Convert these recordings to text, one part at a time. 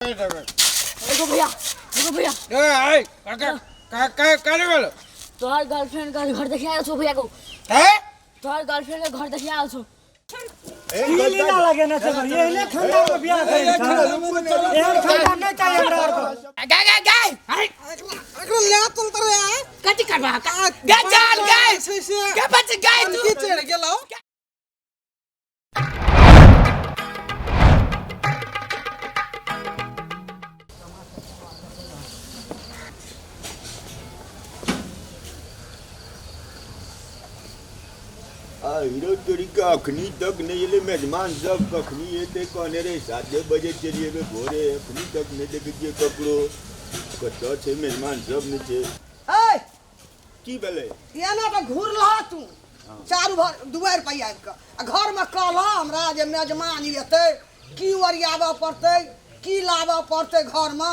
एगो भैया, एगो भैया। ए ए का का का का रे गेलो? तोहर गर्लफ्रेंड का घर देखे आयल छौ भैया को। हैं? तोहर गर्लफ्रेंड के घर देखे आयल छौ। ई लीला लगे ना सर, ये ले खानदान में बियाह करे छै। एहन खानदान नहीं चाहिए हमरा आर को। गा गा गा अरे एकरा ले चल तर रे। कथी करबा गा चल गा गा बच गा तू की चढ़ गेलो? आ हीरो तोरी के अखनी तक नहीं एलै मेजमान सब, कखनी एतै? कहने रहे 7 बजे चलि एबै भोरे, अखनी तक नहि देखै छियै ककरो। कतऽ छै मेजमान सब? नहि छै। ए की भेलै? एना तऽ घुरलह तू चारू भर दुआरि पर आबि कऽ आ घरमे कहलह हमरा जे मेजमान एतै, की ओरियाबऽ पड़तै, की लाबऽ पड़तै घरमे।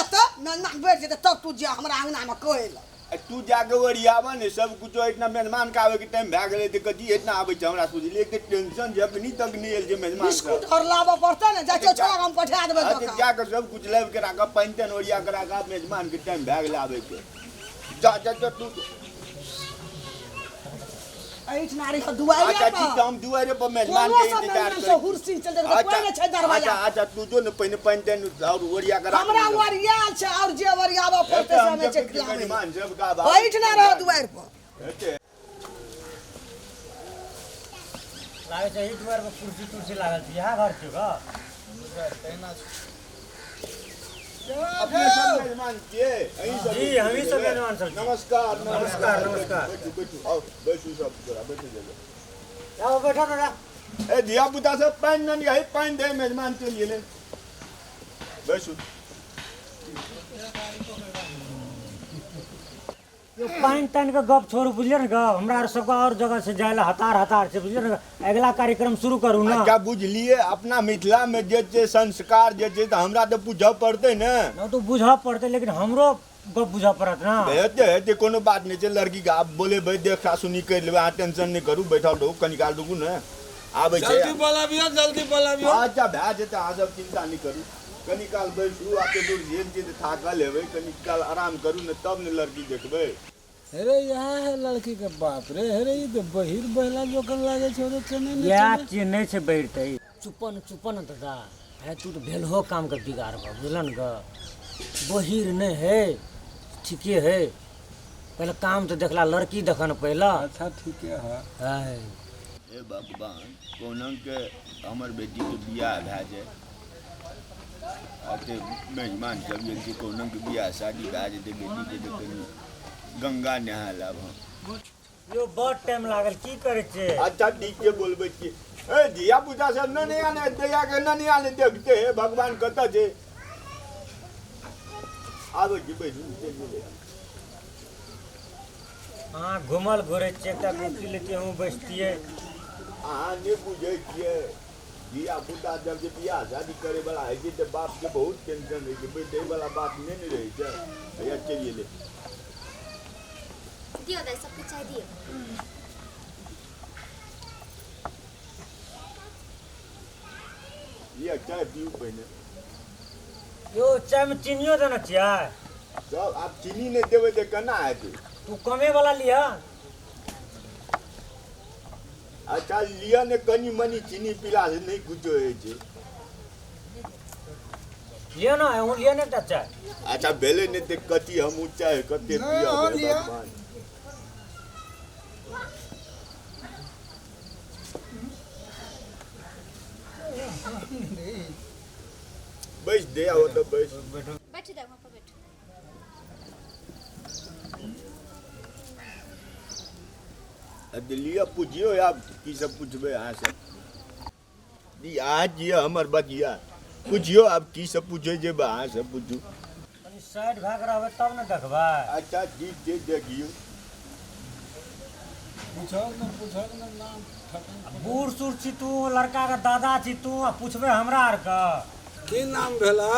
एतै मेजमान बैठ जेतै तब तू जा हमरा अङ्गनामे कहै लए। आ तू जाके ओरियाबऽ ने सब कुछो। एहिठिना मेजमान के आबै के टाइम भए गेलै तऽ कथी एतना आबै छै? हमरा बुझलियै कि टेंशन छै, अखनी तक नहि एल छै मेजमान सब। बिस्कुट आओर लाबऽ पड़तै ने, जाइ छियै छोड़ा हम पठा देबै अच्छा दोकान। जाके सब कुछ लाबि के राखब, पानि तानि ओरिया के राखब, मेजमान के टाइम भए गेलै आबै के। जा जा जा तू एहिठिना रही दुआरि अच्छा ठीक पर। छै, हम दुआरे पर मेजमान कोनो के सब इंतजार मेजमान से करै। हुरसी चलि जेतै, कोइ नहि छै दरवाजा। अच्छा अच्छा, तू जो ने पहिने पानि तानि और ओरिया के राख। हमरा ओरियाल छै और जे ओरियाबऽ पड़तै से हमे छै खिलाबै। मेजमान सब का बात। एहिठिना रह दुआरि पर। हेतै। लागै छै एहि दुआर पर कुर्सी तुर्सी लागल छै, इएह घर छै ग। अपने सब मेजमान छियै? अहीं सब? जी, हमही सब मेजमान सब छी। नमस्कार। नमस्कार, नमस्कार। बैठू बैठू, आउ बैठू सब गोरा, बैठू जगह। आउ बैठो ना। ए धिया पुता सब पानि ने है, पानि दे, मेजमान चलि गेलै। बैसू। यो पानि तानि के गप छोड़ू, बुझलियै ने ग? हमरा आर सबके और जगह से जाय लए हतार हतार छै, बुझलियै ने ग? अगिला कार्यक्रम शुरू करू ने। अच्छा बुझलियै, अपना मिथिला में जे छै संस्कार जे छै, तऽ हमरा तऽ बुझऽ पड़तै ने। न तऽ बुझऽ पड़तै, लेकिन हमरो गप बुझऽ पड़त ने। हेतै हेतै, कोनो बात नहि छै। लड़की के आब बोलेबै, देखा सुनी करि लेबै, अहाँ टेंशन नहि करू। बैठल रहू, कनी काल रुकू ने, आबै छै। जल्दी बोलाबियो, जल्दी बोलाबियो। अच्छा भए जेतै, अहाँ सब चिंता नहि करू। कनी काल बैसू, आब तऽ दूर गेल छियै तऽ थाकल हेबै, कनी काल आराम करू ने तब ने लड़की देखबै। अरे यहाँ है लड़की के बाप रे। अरे ई तऽ बहिर बहला जोकर लागे छौ रे, चने ने। इएह चिन्है छै बैठतै। चुपन चुपन दादा है, तू तऽ भेलहो काम के बिगाड़बह, बुझलन ग? बहिर नहि है, ठीके है। पहिले काम तऽ देखला, लड़की देखऽ ने पहिले। अच्छा ठीके है। है। हे भगवान, कहुना के हमर बेटीके बियाह भए जाय। अते मेजमान सब गेल छै, कहुना के बियाह शादी भए जेतै बेटीके तऽ कनि गंगा नहा लाब हम। यो बड़ टाइम लागल, की करै छियै? अच्छा ठीक छै, बोलबै छियै। ए धिया पुता सब न नहीं आने दैया के न नहीं आने देखते। हे भगवान, कतऽ छै? आबै छी, बैसू, चलि जेबै। अहाँ घुमल घुरै छियै, एकटा कुर्सी लेतियै, हमहूँ बैसतियै। अहाँ नहि बुझै छियै, धिया पुता जब जे बियाह शादी करे वाला होइ छै तऽ बाप के बहुत टेंशन रहै छै, बैठे वाला बात नहि ने रहै छै। भैया चलि गेलै। दियो दाइ, सबके चाय दियो। लिअ चाय पीउ पहिने। यो चायमे चीनियो देने छियै? सब आब चीनी नहि देबै तऽ केना हेतै? तू कमे वाला लिअ। अच्छा लिअ ने, कनि मनि चीनी पीला से नहि कुछो होइ छै। लिअ ने, अहूँ लिअ ने एकटा चाय। अच्छा भेलै नहि तऽ कथी हमहूँ चाय कते नहि, पियब? अहाँ हे लिअ। भगवान। बैस दे, आओ तऽ बैस। बैठ जाओ, वहाँ पर बैठो। आ तऽ लिअ पुछियौ, आब की सब पुछबै अहाँ सब? ई अहाँ छियै हमर बचिया, पुछियौ आब की सब पूछै जेबै अहाँ सब, पूछू। कनि साइड भए कऽ रहबै तब ने देखबै। अच्छा ठीक छै, देखियौ। पूछक ने, पूछक ने नाम ठकन। बूढ़ सूढ़ छी तू, लड़का के दादा छी तू, आ पूछबै हमरा आरके? की नाम भेला?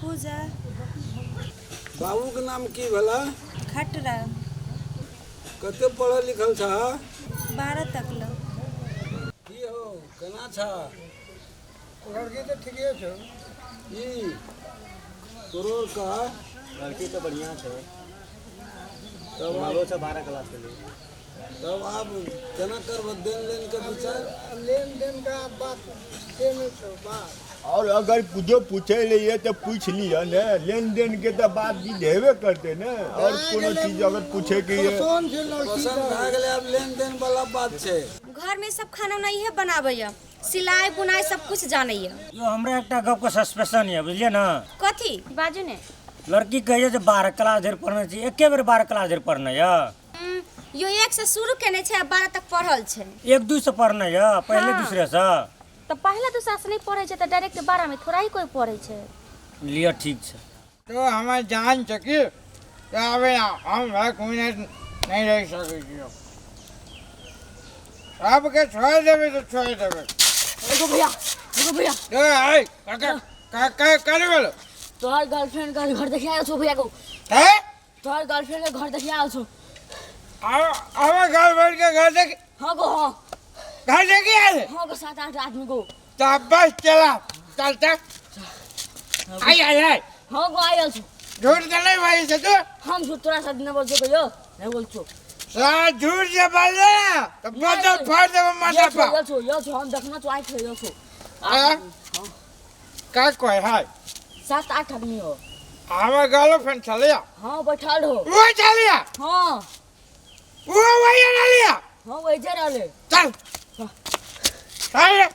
पूजा। बाबूके नाम की भेला? खटरा। कते पढ़ल लिखल छह? 12 तक ल। की हो, केना छह? लड़की तऽ ठीके छौ। ई तोरो कह। लड़की तो बढ़िया छै। तब मालो छै 12 क्लास के लिए। तब आब केना करब देन लेन के विचार? लेन देन का बात से नहीं छौ बात। और अगर कुछो पूछे लिए तो पूछ लिअ ने, लेन देन के तो बात भी हेबे करते ने। और कोनो चीज अगर पूछे के ये पसंद छै लड़की। पसंद भए गेलै, आब लेन देन वाला बात छै। घर में सब खाना उना इहे बनाबैया, सिलाई बुनाई सब कुछ जानैया। यो हमरा एकटा गप के सस्पेंशन यऽ, बुझलियै ने? कथी बाजू ने? लड़की कहैया जे 12 क्लास धरि पढ़ने छी, एके बेर 12 क्लास धरि पढ़ने यऽ? यो 1 से शुरू केने छै आ 12 तक पढ़ल छै। 1-2 से पढ़ने यऽ? पहिले हाँ। दूसरे से? तो पहला दूसरा से नहीं पढ़े छै तो डायरेक्ट 12 में थोड़ा ही कोई पढ़े छै। लिअ ठीक छै। तो हमें जान सकी तो अबे हम एक मिनट नहीं रह सकै छियो। सबके छोड़ देबै तो छोड़ देबै। देखो भैया, देखो भैया। ए आई काका काका करे बोलो। तोहर गर्लफ्रेंड का घर देखे आयल छो भैया को। हैं? तोहर गर्लफ्रेंड के घर देखे आयल छो। आवे गर्लफ्रेंड के घर देख? हाँ गो हाँ। घर देखे आयल? हाँ गो, 7-8 आदमी को। तो बस चला चलता आई आई आई। हाँ गो आयल छो। झूठ तो नहीं भाई से तू? हम झूठ तोरा साथ नहीं बोल सको यो, नहीं बोल छो। साला झूठ से बोल रहे ना तो बोतल फाड़ देबो माथा पर। यो छो, यो छो, हम देखना तो आइ छो, यो छो। आ? का कोई है? 7-8 आदमी हो। हमार गर्लफ्रेंड चलिया? हाँ बैठल हो। वो चलिया? हाँ। वो वही रहलिया? हाँ वही जे रहले। चल। चल।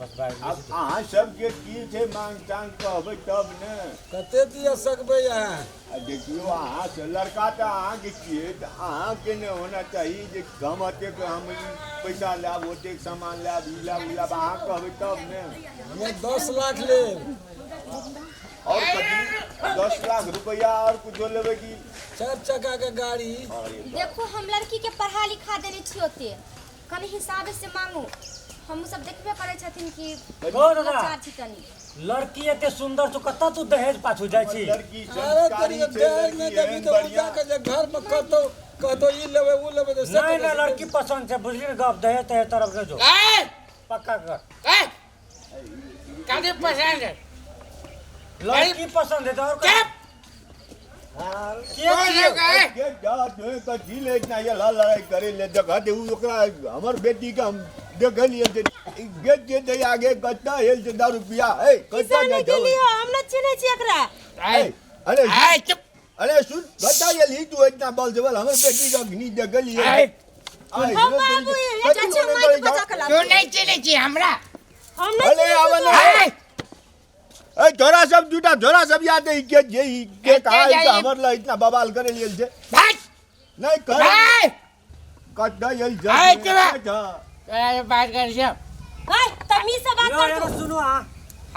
अब अहाँ सबके की छै मांग चांग कहबै तब ने। कते दिया सकबै अहाँ? आ देखियौ अहाँ से लड़का तऽ अहाँके छियै तऽ अहाँके ने होना चाही जे हम एतेक हम पैसा लायब, ओतेक सामान लायब, ई लायब ओ लायब, अहाँ कहबै तब ने। हमे 10 लाख लेब। और कथी 10 लाख रुपया और कुछो लेबै की? 4 चक्का के गाड़ी। देखो हम लड़की के पढ़ा लिखा देने छी ओते, कनि हिसाब से मांगू। हम सब देखबे करै छथिन कि लाचार छी कनि। लड़की एते सुंदर छौ, कतऽ तू दहेज पाछू जाइ छी? लड़की अरे संस्कारी तोरी छै, दहेज नहि लड़की देबही एहन तऽ बढ़िआँ। जा के जे घर में कतौ कतौ ई लेबै ओ लेबै तऽ नहीं नहीं लड़की पसंद छै, बुझली ने गप, दहेज तहेज तरफ नहि जो। पक्का कर। कथी पसंद है? लड़की पसंद है तो और चुप। के छियै? के जात में कथी ले इतना ये लड़ाई करे ले जगह दे उ ओकरा हमर बेटी के हम देखलियै जे गेट जे दे आगे कत्ता हेल छै दारू पिया ए कत्ता जाइ छौ? हम न चिन्है छी एकरा। अरे ए चुप। अरे सुन, कत्ता गेलही तू इतना बल जबल हमर बेटी के अग्नि देखलियै। ए हम बाबू ये चाचा माइक बजा के तू नहीं चिन्है छी हमरा? हम अरे आब ने। ए तोरा सब दूटा तोरा सब याद है के जे ई के कहा है हमर ला इतना बवाल करे लेल छै। भाग। नहीं कर। कत्ता गेल छै? ए चुप। तोरा से बात कर छियौ। ए तमीज से बात कर तू। सुनो हां।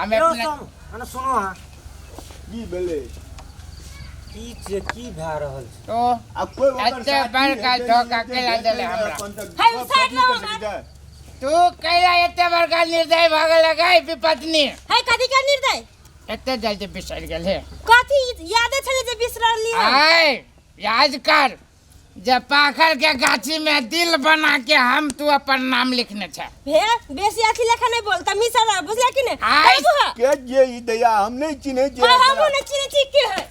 हमे अपना अने सुनो हां। की भेलै? की छै, की भए रहल छै? तो आ कोई ओकर एते बड़का धोखा केला देले हमरा। हे साइड लो हमर। तू कैला एते बड़का निर्दय भऽ गेलै गै विपत्नी? हे कथी के निर्दय? एते जल्दी बिसरि गेलै। कथी यादे छलै जे बिसरली? आय याद कर जे पाखर के गाछी में दिल बना के हम तू अपन नाम लिखने छ। हे बेसी अथी लेखा नहीं बोल, तमीज से रह, बुझला कि नहीं? आय के जे ई दया हम नहीं चिन्है छियै। हम नहीं चिन्है छी के है?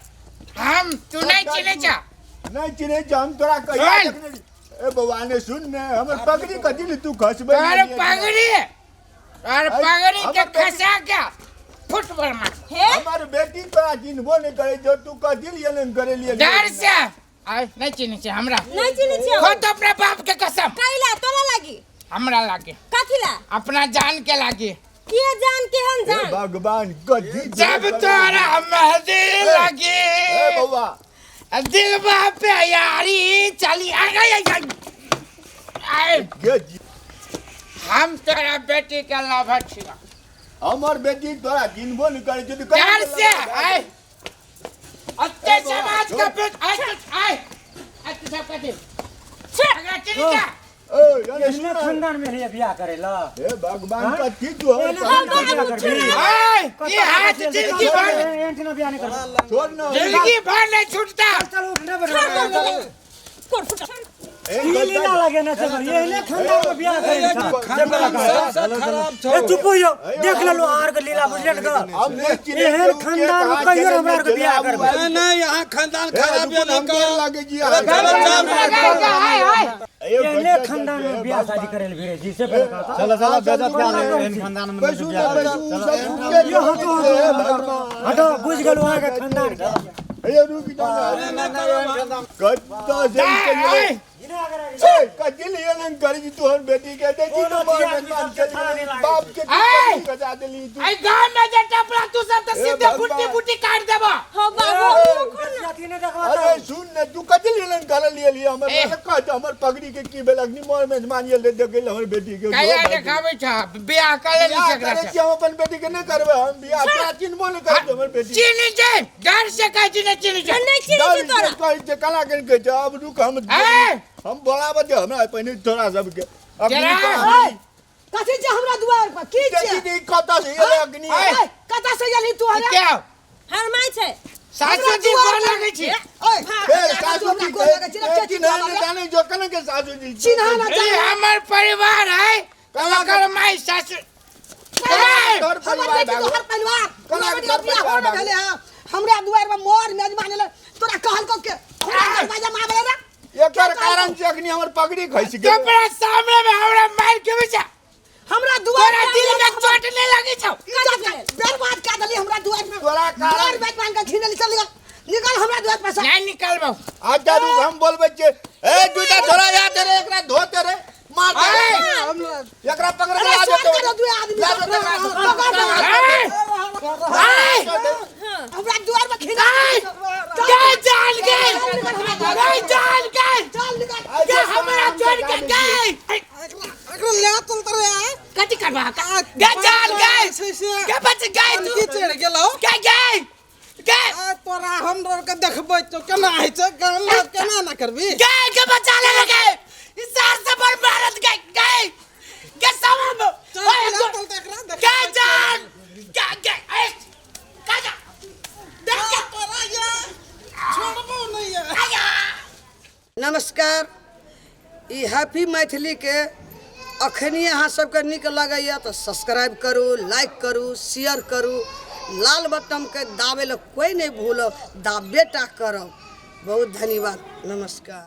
हम तू नहीं चिन्है छ? नहीं चिन्है छ हम तोरा कहिया देखने। ए बौआ ने सुन ने, हमर पगड़ी कथी ले तू खसबै? तोहर पगड़ी, तोहर पगड़ी के खसा के फुटबॉल मार। हे हमर बेटी तोरा चिन्हबो नहीं करे जो तू कथी लिए नहीं करे लिए। डर से आय नहीं चिन्है छी हमरा। नहीं चिन्है छी खुद अपने बाप के कसम। कैला तोरा लागी? हमरा लागी। कथी ला? अपना जान के लागी। के जान केहन जान? भगवान कथी जब तोरा मेहंदी लागी। ए बौआ दिल बाप पे यारी चली आ गई। हम तोरा बेटी के लाभ छिया। हमर बेटी तोरा चिन्हबो नहीं करे छै। डर से आय अच्छे समाज का पेट आय आय अच्छे सब कथी अगला चिन्ह जा। ए यानी एहने खानदान में है बियाह करे ला। हे भगवान कथी तू हमर आय ये हाथ जिंदगी भर एहन बियाह नहीं करबी। छोड़ ना जिंदगी भर नहीं छूटता। चल उठ ने कोन फुट। की लीला लगे ना से एहने खानदान में बियाह करे खानदान सबसे खराब छौ ए चुप हो जाओ देख लेलो आर के लीला बुझले न हम नहीं चिन्है एहन छियै, ओ के खानदान में कहाँ कहियो चले हमरा आर के बियाह आबू, करबै। नहीं नहीं यहाँ खानदान ए, खराब रुकू है हम नहीं गोर लागै छी चलो, अहाँके। चल। ए, एहने बच्चा खानदान सब में के बियाह बाप शादी करे ले भिरे जी से पहले कहा चलो चलो बेइज्जत कए ले एहन खानदान में बैसू ने बैसू उ सब रुके यो हटो हटो हटो बुझ गेलो अहाँ के खानदान के ए रुक जाओ ना कत्ता से चलिए ए कथी लिए न करी जी तोहर बेटी के दे जी कोनो तो मोर धिया मेजबान पुता चली के गेलै। थाह बाप के ए! तू बचा देली तू आई गांव में जे टपला तू सब त ए, सीधे भगवान। बुट्टी बुट्टी काट देबो हो बाबू अथी नहीं देखबा अरे सुन ने तू कथी लिए न कर लिए लिए हमर ए! कह तो हमर पगड़ी के की भेल अग्नि मोर मेजबान ये ले दे गेल हमर बेटी के कहिया देखाबै छ बियाह कर लेली बियाह एकरा करै से छी हम अपन बेटी के नहि करबै हम बियाह तोरा चिन्हबो नहि करै छी हमर बेटी चीनी छै डर से कहै छी नहि चीनी छै नहीं चिन्है छी तोरा कहै छै केना करि कहै छै अब रुक हम ए! हम बोलाबऽ दे हमरा पहिने तोरा सबके अग्नि जरा! कहाँ- कथी छै हमरा दुआर पर की छै देखी दी कतऽ से एलै अग्नि ए, कतऽ से एलही तू हमरा क्या हर माय छै सासू जी गोर लगै छी ओए, ए, सासू जी गोर लगै छी, ए, चिन्है नहि जानै जो केना के सासू जी चिन्हा ना ई हमर परिवार है कलाकार माय सासू ए! तोहर हमर परिवार बेटी भागो। तोहर परिवार कला हमरा के बेटी तोहर बियाह परिवार हो भागो। भेले हँ हमरा दुआर में मोर मेजबान एलै तोरा कहल को के हमरा दरवाजा में आबे रे एकर कारण से अग्नि हमर पगड़ी खसि गेल तोरा सामने में हमरा मार के बचा हमरा दुआर तोरा दिल में चोट नहीं लगी छौ इज्जत बर्बाद कर देली हमरा दुआर में तोरा कारण- मोर मेजबान के घिनली चल निकल निकल हमरा दुआर पर से नहीं निकलबो अच्छा रुक हम बोलबै छियै ए दूटा छोरा याद रे एकरा धोते रे मार दे रे। एकरा पकड़ के अरे ला छोड़ देते कर दू आदमी ला देते, ला देते। पकड़ दे। ए! ए! हमरा दुआर में घिना ए! गए जान गए गए जान गए चल निकल के हमरा छोड़ के गए एकरा ले चल तर रे कथी करबा गए जान गए के बच गए तू की चढ़ गेलौ के गए गए आ, तोरा हम के देखबै तो केना होइ छै गाम में केना ना करबी गए के बचा ले गए इस सार से पर भारत गए गए के सब चल ले चल त एकरा देखबै गए जान गए गए ए का जा देख के तोरा ये छोड़बो नहीं ये आया नमस्कार ई हैप्पी मैथिलीके अखनी अहाँ सबके नीक लगैए तऽ सब्सक्राइब करू लाइक करू शेयर करू लाल बटनके दाबै लए कोइ नहि भूलब दाबे टा करब बहुत धन्यवाद नमस्कार।